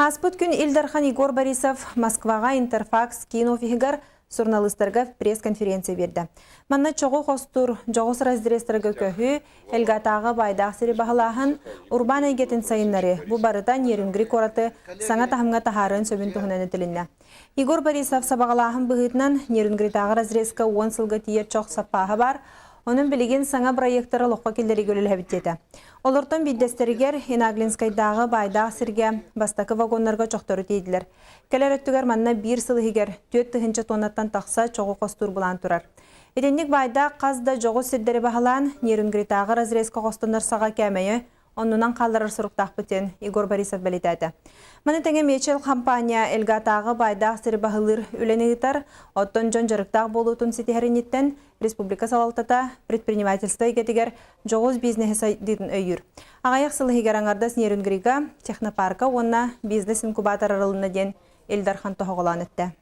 Ааспыт күн Ил Дархан Егор Борисов Москваҕа Интерфакс киин офиһыгар суруналыыстарга пресс-конференция биэрдэ. Манна чоҕу хостуур дьоҕус разрезтарга көһүү, Элгатааҕы баайдаах сири баһылааһын, урбаан эйгэтин сайыннарыы бу барыта Нерюнгри куораты саҥа таһымҥа таһаарыан сөбүн туһунан этилиннэ. Егор Борисов сабаҕалааһын быһыытынан Нерюнгритааҕы разрезка 10 сылга тиийэр чох саппааһа баар, онон билигин саҥа бырайыактары олоххо киллэриигэ үлэлэһэбит диэтэ. Олортон биирдэстэригэр Инаглинскайдааҕы баайдаах сиргэ бастакы вагоннарга чохтору тиэйдилэр. Кэлэр өттүгэр манна биир сыл иһигэр 4000 туоннаттан тахса чоҕу хостуур былаан турар. Итинник баайдаах хас да дьоҕус сирдэри баһылаан, Нерюнгритааҕы разрезка хостонор саҕа кээмэйэ оннунан хаалларар соруктаахпыт диэн Егор Борисов бэлиэтээтэ. Маны тэҥэ Мечел хампаанньа Элгатааҕы баайдаах сири баһылыыр үлэни ыытар, оттон дьон дьарыктаах буолуутун ситиһэр инниттэн республика салалтата предпринимательство эйгэтигэр дьоҕус бизнеһи сайдыытын өйүүр. Аҕыйах сыл иһигэр аҥардас Нерюнгрига технопарка уонна бизнес-инкубатор арылынна диэн Ил Дархан тоһоҕолоон эттэ.